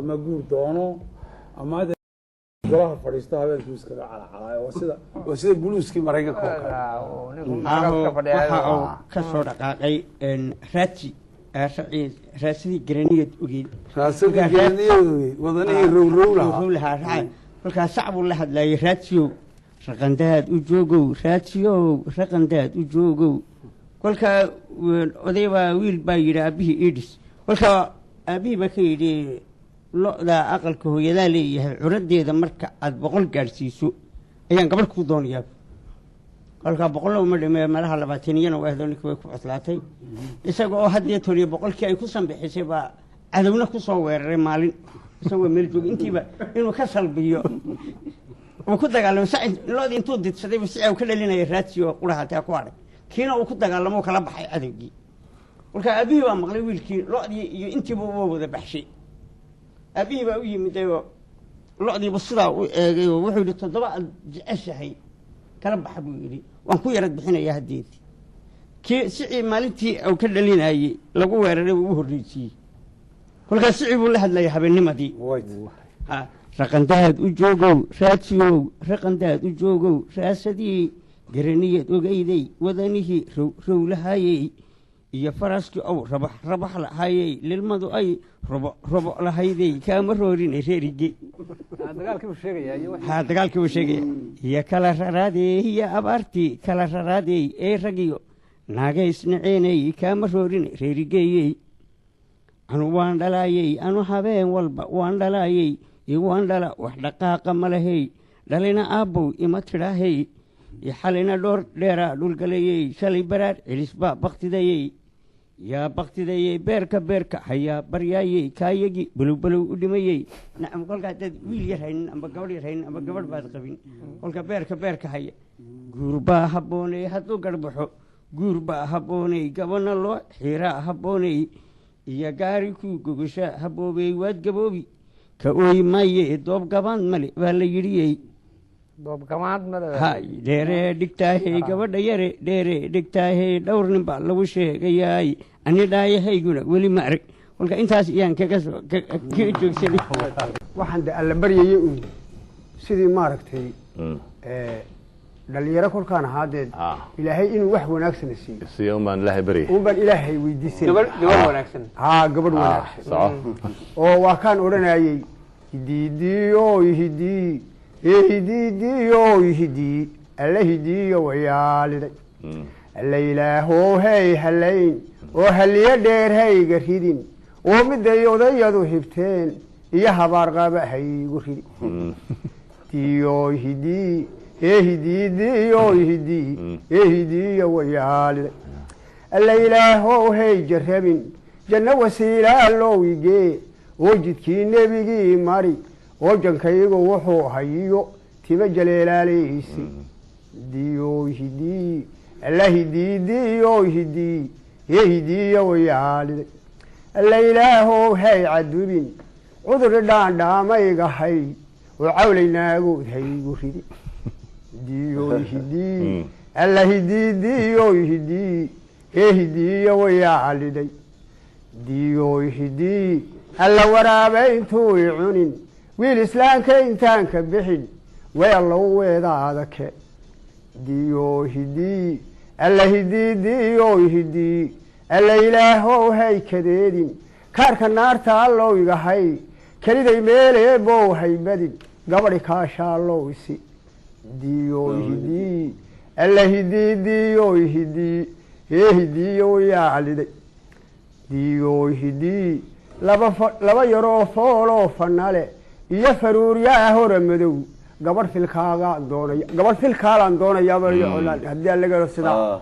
Ama guur doono ama hadda golaha fadhiisto, habeenkii iskaga calacalaayo. Waa sida buluuskii Maraykanka oo kale. Waxa uu ka soo dhaqaaqay raadsi raasadii garaniyad ogeyd. Raasadii garaniyad ogeyd, wadanihii rowrow lahaa. Rowrow lahaa raca. Kolkaa sac buu la hadlayay: "Raadsiyow, raqandaad u joogow, raadsiyow, raqandaad u joogow." Kolkaa oday baa, wiil baa yidhi: "Aabbihii idhis." Kolkaa aabbihii baa ka yidhi: "Lo-daa aqalka hooyadaa leeyahay curadeeda marka aad 100 gaadhsiiso ayaan gabadh kuu doonayaa." Kolkaa 100-na uma dhime, meelaha 20-iyana u ahdo. Ninkii way ku cuslaatay, isaga oo haddee toliyo 100-kii ay ku sanbixisay baa cadowna ku soo weeraray maalin isagoo meel jooga. Intiiba inuu ka salbiyo uu ku dagaalamo sac, loodii intuu didsaday si uu ka dhalinaya raadsi oo qurahataa ku hadhay, kiina uu ku dagaalamo, kala baxay cadowgii. Kolkaa aabbihii baa maqlay wiilkii lodii iyo intiiba uba wada baxshay. Aabbihii baa u yimid oo lodiiba sidaa u eegay oo wuxuu yidhi: "7 aad jeceshahay kala baxa," buu yidhi, "waan ku yarad bixinayaa." Haddeed kii sicii maalintii uu ka dhalinayey lagu weeraray uu u horreysiiyey. Kolkaas sicii buu la hadlayay habeennimadii: "Raqandaad u joogow, raadsiyow, raqandaad u joogow, raasadii garaniyad ogeyday, wadanihii rowlahayey iyo faraskii ow rabax rabax lahayey, lilmadu ay robo robo lahayday, kaama roorinay reerige." Ha, dagaalkii buu sheegaya. "Iyo kala raraadey iyo abaartii kala raraadey ee ragiyo naaga isnaceenay, kaama roorinay reerigeeyey. Anu waan dhalaayey, anu habeen walba waan dhalaayey, iwaan dhala, wax dhaqaaqa ma lahey, dhalina aabbow ima tidhaahey, xalina dhoor dheeraa dhulgalayey, shalay baraar celisbaa baktidayey, yaa baktidayey, beerka beerka hayaa baryaayey, kaayagii balow u dhimayey." Nacam, kolka haddaad wiil yar haynin amba gabadh yar haynin amba gabadh baad qabin, kolka beerka beerka haya. "Guur baa habboonay hadduu garbaxo, guur baa habboonay, gabana loo xiiraa habboonay, iyo gaari kuu gogosha habboobey, waad gaboobi ka ooyi maaye, doob gabaan male baa la yidhiyey." Hay, "Dheeree dhigtaahey, gabadha yare dheeree dhigtaahey, dhowr nin baa lagu sheegayaay, ani dhaayahayguna weli ma arag." Kolka intaas iyaan kaga soo kaga joogsanay. Waxaan de alla baryayay uun sidii maaragtay dhalinyaro kolkaan ahaa dee Ilaahay inuu wax wanaagsana siiyo. Siiyo un baan Ilaahay baryay. Un baan Ilaahay weydiisanay. Gabadh wanaagsan. Haa, gabadh wanaagsan. Soco. Oo waa kaan odhanayey: "Hidiidiyo hidii ee hidiidiyo hidii, alla hidiiyo wayaaliday, alla ilaahoo hey halayn oo haliyo dheer hayga ridin, oo miday odayadu hibteen iyo habaar qaba haygu ridi. Diyo hidii ee hidiidiyo hidii ee hidiiyo wayaaliday, alla ilaahow hey jarrabin, janno wasiilaallow igee, oo jidkii nebigii mari, oo jankaygu wuxuu hayiyo tima jaleelaaleysi. Diyo hidii, alla hidiidiyo hidii ee hidiiyo wayaaliday, alla ilaahow hay cadubin, cudur dhaandhaamaygahay oo cawlaynaagood haygu ridi. Diyo hidii, alla hidiidiyo hidii ee hidiiyo wayaaliday, diyo hidii, alla waraaba intuu i cunin, wiil islaamka intaan ka bixin way allow weedaada ke. Diyo hidii, alla hidiidiyo hidii, alla ilaahow hay kadeedin, kaarka naarta allow igahay, keliday meeleebow haybadin, gabadhi kaasha allow isi. Diyo hidii, alla hidiidiyo hidii ee hidiiyo yaaliday, diyo hidii, laba yaroo fooloo fanale iyo faruuryaa hora madow, gabadh filkaagaan doonaya, gabadh filkaalaan doonayaaba haddii aan laga helo sidaa.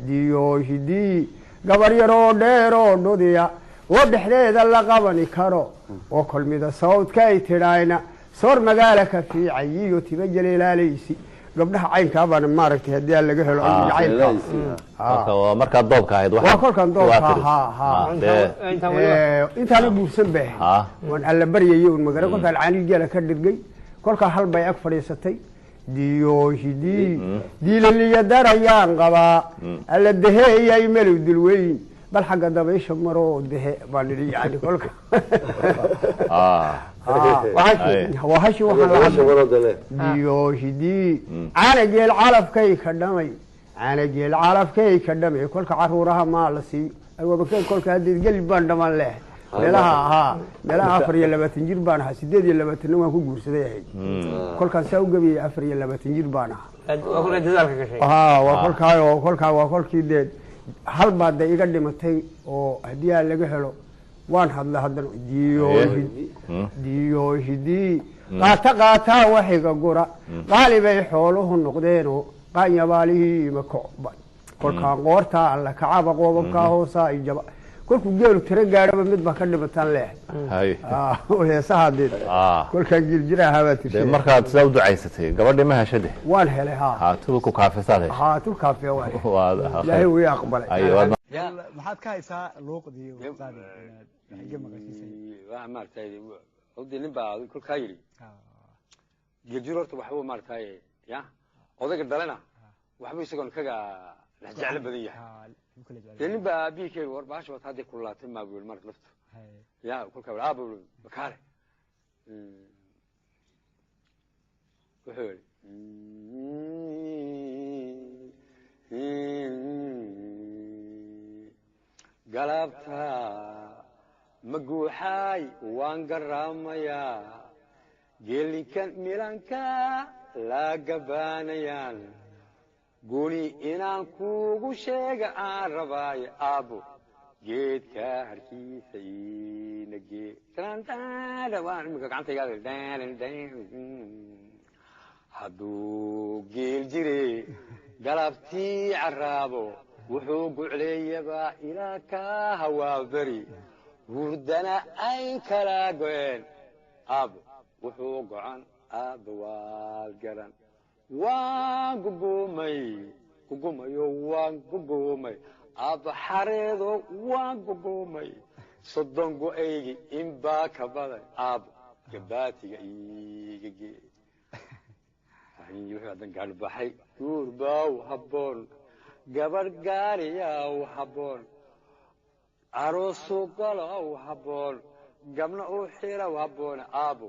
Diyo hidii, gabar yaroo dheeroo dhudiya oo dhexdeeda la qabani karo, oo kolmida sawdkay tidhaayna soor magaala ka fiicay iyo tima jaleelaaleysi, gabdhaha caynkaa baana maaragtay haddii aan laga helo jacaylka." Marka waa markaa doobka ahayd. Waa kolkan doobka. Waa tiris. Ha ha. Intaana guursan ba ahayd. Waan alla baryayay un magara kolkaan caanil geela ka dhirgay, kolkaa hal bay ag fadhiisatay: "Diyo hidii, diilaliya darayaan qabaa, alla daheeyay melow dulweyn, Bal xagga dabaysha maroo dehe baan idhi, yani kolka waa hashi waxaan la hadlay. Diyo hidii caanageel calafkay ka dhamay, caanageel calafkay ka dhamay. Kolka caruuraha maa la siiyo abubakar, kolka haddeed gelib baan dhamaan leh meelaha ahaa, meelaha 24 jir baan ahaa, 28-na waan ku guursaday ahayd. Kolkaan saa u gabiyey 24 jir baan ahaa. Waa kolkaa oo kolkaa waa kolkii dee hal baa de iga dhimatay oo haddii aa laga helo waan hadla haddana. Diyo diyo hidii qaata qaataa waxiga gura qaalibay xooluhu noqdeenoo qaanyabaalihii ima kolkaan qoortaa alla kacaba qoobabkaa hoosaa ijaba. Kolkuu geelu tiro gaadhaba mid baa ka dhimataan leehay heesaha dee kolkaan geeljira ahaa baa tirshay. Markaad sidaa u ducaysatay gabadhii ma heshade? Waan helay ha. Ha, tuba ku kaafisaad heshay? Ha, tul kaafiya waan helay, Ilaahay wuu ii aqbalay. Maxaad ka haysaa luuqdii qaadi inaad iga maqashiisay? Waa maaragtay odii nin baa kolkaa yidhi geeljir horta waxbuu maaragtay ya odayga dhalena waxbuu isagoon kaga dhex jeclo badan yahay. Dee nin baa aabihii ka yidhi war baasha wata hadday kululaatay maa buu yidhi marka laftu ya kolkaa wuri aaba buu makaale wuxuu yidhi galabta ma guuxaay waan garaamayaa geelinkan milanka la gabaanayaan guni inaan kuugu sheega aan rabaayo aabbo geedka harkiisa iina gee waan iminka gacantayga hadduu geel jire galabtii carraabo wuxuu gucleeyabaa ilaa kaa hawaa beri hurdana ay kala go'een aabbo wuxuu gocan aabba waad garan waan gugumay gugumayo waan gugumay aabba xareedo waan gugumay 30 go'aygi inbaa ka badan aabbo gabaatiga iiga gee wuxuu haddan gaadhbaxay guur baa u habboon gabadh gaariyaa u habboon aroosu galo u habboon gabna u xira u habboon aabbo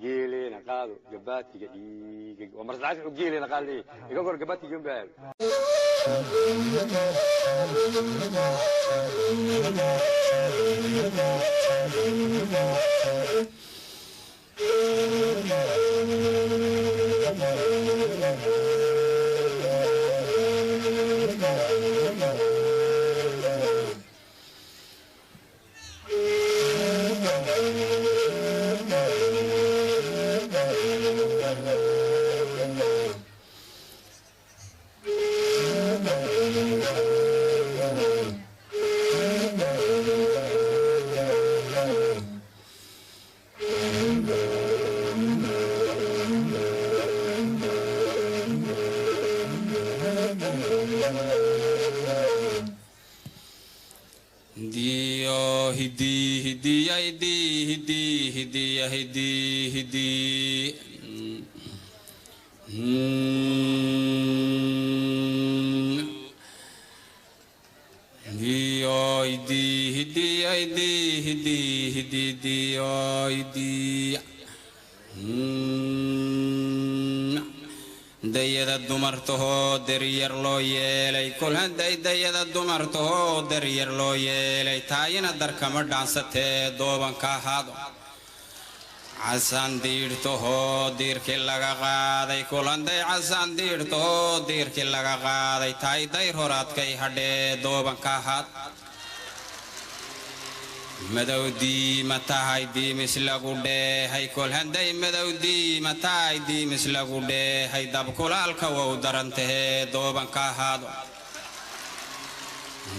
geeleena qaado gabaatiga iiga waa mar saddexaad wuxuu geeleena qaado leeyahay iga gor gabaatiga unbaa. Diyo hidi hidi hidi hidi hidi hidi hidi Diyo hidi hidi hidi hidi hidi diyo hidi dayada dumartahoo daryar loo yeelay kol hadday dayada dumartahoo daryar loo yeelay taayina darkama dhaansatee doobanka ahaado casaan diidhtahoo diirkii laga qaaday kol hadday casaan diidhtahoo diirkii laga qaaday taay dayr horaadkay hadhee doobanka ahaad madow diima tahay diimis lagu dheehay kol hadday madow diima tahay diimis lagu dheehay dabkulaalka wow darantahee doobanka ahaado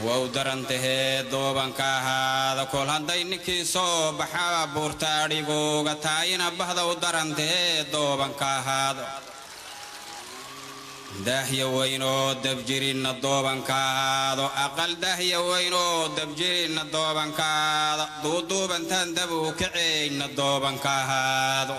wow darantahee doobanka ahaado kol hadday ninkii soo baxaa buurta adhigooga taayina bahda u darantahee doobanka ahaado daahya weyn oo dabjirinna doobanka ahaado aqal daahya weyn oo dabjirinna doobanka ahaado duuduubantaan dab uu kaceynna doobanka ahaado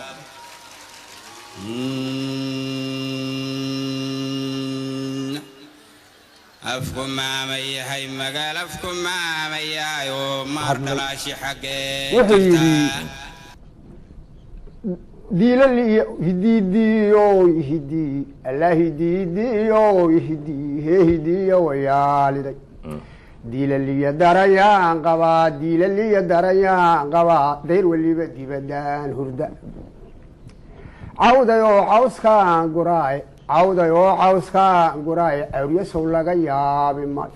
Afku maama yahay magaal, afku maama yahay oo maar dhalaashi xaggee Wuxuu yidhi jirtaa? Diilali iyo hidiidiyo hidii alla hidiidiyo hidii hee hidiyo wayaaliday, diilaliya darayaan qabaa, diilaliya darayaan qabaa, dayr weliba dibadaan hurda, cawday oo cawskaan guraaye, cawday oo cawskaan guraaye, awryasow laga yaabi maayo.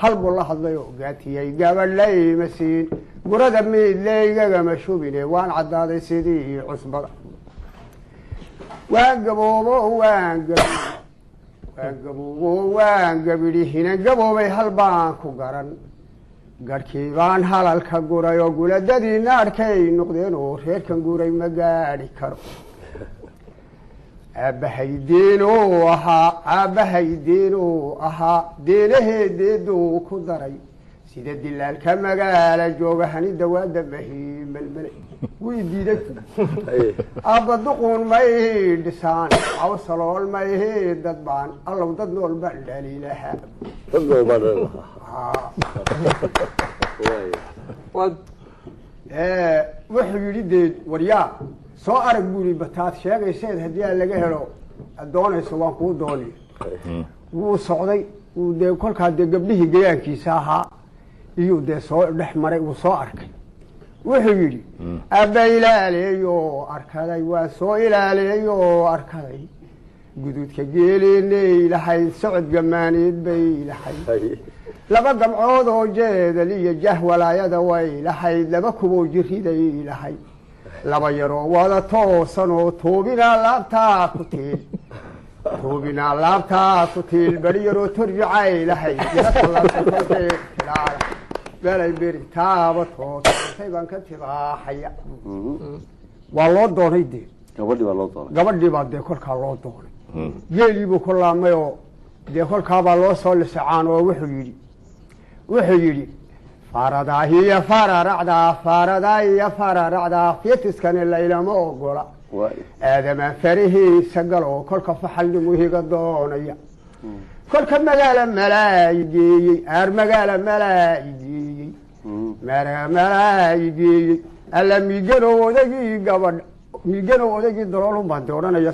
Hal buu la hadlay oo gaatiyey gabadhlayma siin, gurada miidleygagama shubine, waan caddaaday sidii cusbada, waan gaboobo, waan gabi, waan gaboobo, waan gabidhi, hinan gaboobay hal baan ku garan, garhkii baan halalka guray oo guladadii naadhkay noqdeen oo reerkan guray ma gaadhi karo. Aabbahay deenuu ahaa, aabbahay deenuu ahaa, deenaheedeeduu ku daray, sida dilaalka magaala jooga hanida waa dambahi melmelay, wii diiday. Aabba duquun may dhisaan, cawsalool may dadbaan, allow dad nool baan dhaliilahaa. Dad nool baan dhali lahaa. Wuxuu yidhi dee waryaa soo arag buu yidhi, bataad sheegayseed haddii aan laga helo aad doonayso waan kuu doonaya. Wuu socday, wuu dee kolkaa dee gabdhihii gayaankiisa ahaa iyuu dee soo dhex maray, wuu soo arkay. Wuxuu yidhi abba ilaaleeyo arkaday, waan soo ilaaleeyo arkaday, guduudka geeleenay lahayd, socod gamaaneed bay lahayd, laba gamcood oo jeedal iyo jah walaayada way lahayd, laba kuboo jiriday lahayd, laba yaroo wada toosan oo toobinaa laabtaa ku tiil, toobinaa laabtaa ku tiil, bari yaroo torjacay lahayd, yara tallaabsatay tilaala belay beri taaba toosantay baan ka tibaaxaya. Waa loo doonay dee. Gabadhii baa loo doonay. Gabadhii baa dee kolkaa loo doonay, geelii buu ku laabmay oo dee kolkaabaa loo soo lisacaan oo wuxuu yidhi faradaahiyo fararacdaa, faradaahiyo fararacdaa, fiyatiskani laylama ogola, aadamaa farihiisa galo, kolka faxalnimu higa doonaya, kolka magaala malaayigeeyey, aar magaala malaayigeeyey, malaayigeeyey, alla miganow odagii gabadha, miganow odaygii daloolun baan de odhanaya.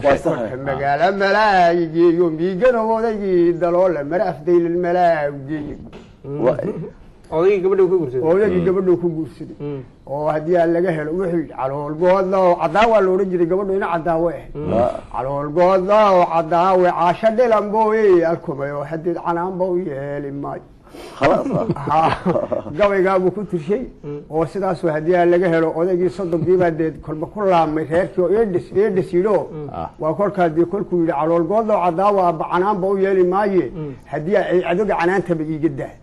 Kolka magaala malaayigeeyo, miganow odaygii daloola mara afdaylil malaayigeeyey. Odaygii gabadha ku guursaday. Odaygii gabadhuu ku guursaday oo haddii aan laga helo, wuxuu yidhi calool goodlow cadaawa la odhan jiray gabadhu, ina cadaawe ah, calool goodlow cadaawe, caasho dhilan buu alkumay oo hadeed canaanba u yeeli maayo. Ha, gabaygaabuu ku tirshay oo sidaasuu haddii aan laga helo odaygii 30kiibaa dee kolba ku laabmay reerkii oo eedhis eedhis yidho. Waa kolkaa dee kolkuu yidhi calool goodlow cadaawa, abba canaanba u yeeli maaye, haddii ay adoga canaantaba iiga daa.